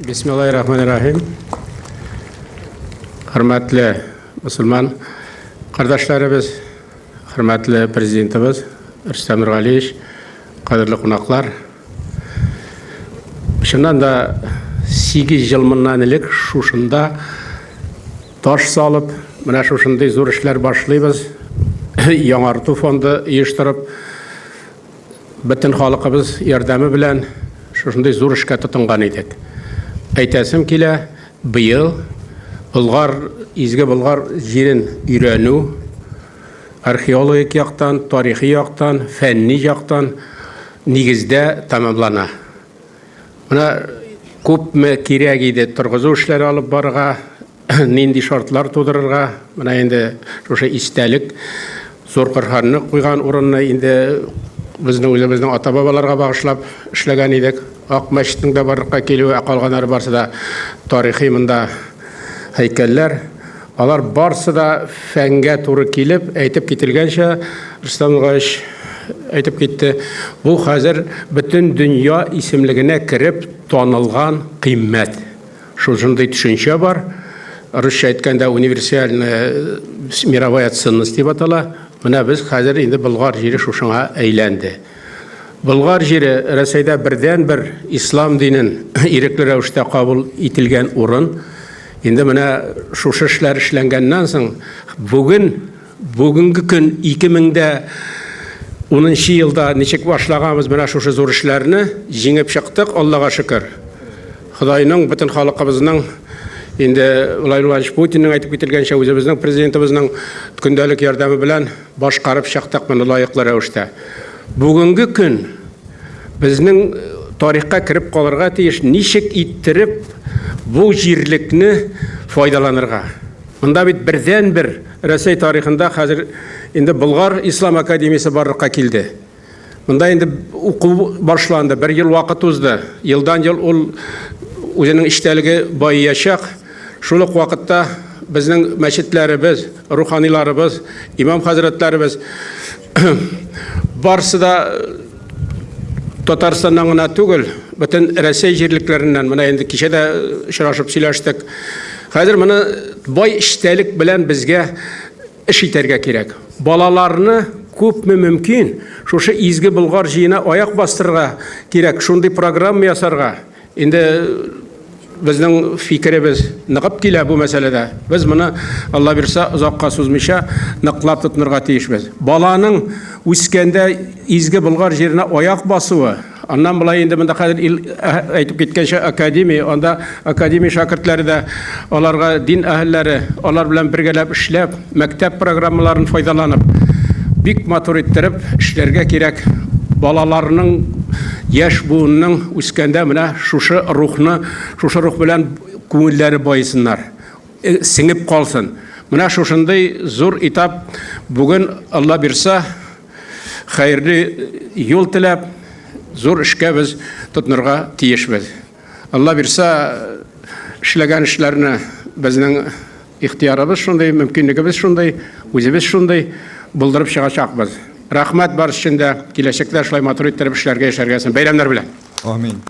Бисмиллаһир-рахманир-рахим. Хөрмәтле мөселман кардәшләребез, хөрмәтле президентыбыз Рөстәм Нургалиевич, кадерле кунаклар. Чыннан да 8 ел моннан элек шушында таш салып, менә шушындый зур эшләр башлыйбыз. Яңарту фонды оештырып, бөтен халыкыбыз ярдәме белән шушындый зур эшкә тотынган идек. Әйтәсем килә, быел Болгар, Изге Болгар җирен өйрәнү археологик яктан, тарихи яктан, фәнни яктан нигездә тәмамлана. Менә күпме кирәк иде торгызу эшләре алып барырга, нинди шартлар тудырырга. Менә инде шушы истәлек зур Коръәнне куйган урынны инде безнең үзебезнең ата-бабаларга багышлап эшләгән идек. Ак мәчетнең дә барлыкка килүе, ә калганнары барсы да тарихи монда һәйкәлләр. Алар барсы да фәнгә туры килеп, әйтеп кителгәнчә, Рөстәм Нургаевич әйтеп китте, бу хәзер бөтен дөнья исемлегенә кереп танылган кыйммәт. Шушындый төшенчә бар. Русча әйткәндә универсальная мировая ценность дип атала. Менә без хәзер инде Болгар җире шушыңа әйләнде. Болгар җире Рәсәйдә бердәнбер ислам динен ирекле рәвештә кабул ителгән урын. Инде менә шушы эшләр эшләнгәннән соң бүген Бүгенге көн 2010 елда ничек башлаганбыз менә шушы зур эшләрне, җиңеп чыктык, Аллага шөкер. Ходайның, бөтен халыкыбызның, инде Владимир Владимирович Путинның әйтеп кителгәнчә, үзебезнең президентыбызның көндәлек ярдәме белән башкарып чыктык моны лаеклы рәвештә. Бүгенге көн безнең тарихка кереп калырга тиеш, ничек иттереп бу җирлекне файдаланырга. Монда бит бердәнбер Рәсәй тарихында хәзер инде Болгар ислам академиясе барлыкка килде. Монда инде уку башланды, бер ел вакыт узды. Елдан-ел ул үзенең эчтәлеге байыячак. Шул ук вакытта безнең мәчетләребез, руханиларыбыз, имам хәзрәтләребез барсы да Татарстаннан гына түгел, бөтен Рәсәй җирлекләреннән, менә инде кичә дә очрашып сөйләштек. Хәзер моны бай эчтәлек белән безгә эш итәргә кирәк. Балаларны күпме мөмкин шушы изге Болгар җыена аяк бастырырга кирәк, шундый программа ясарга. Инде безнең фикеребез ныгып килә бу мәсьәләдә. Без моны, Алла бирса, озакка сузмыйча ныклап тотынырга тиешбез. Баланың үскәндә изге Болгар җиренә аяк басуы, аннан болай инде монда хәзер ил әйтеп киткәнчә академия, анда академия шәкертләре дә, аларга дин әһелләре, алар белән бергәләп эшләп, мәктәп программаларын файдаланып, бик матур иттереп эшләргә кирәк. Балаларның, яшь буынның үскәндә менә шушы рухны, шушы рух белән күңелләре баесыннар, э, сеңеп калсын. Менә шушындый зур этап бүген Алла бирса, хәерле юл теләп, зур эшкә без тотынырга тиешбез. Алла бирса, эшләгән эшләрне безнең Ихтыярыбыз шундый, мөмкинлегебез шундый, үзебез шундый, булдырып чыгачакбыз. Рәхмәт барысы өчен дә, киләчәктә шулай матур иттереп эшләргә, яшәргә язсын. Бәйрәмнәр белән! Амин.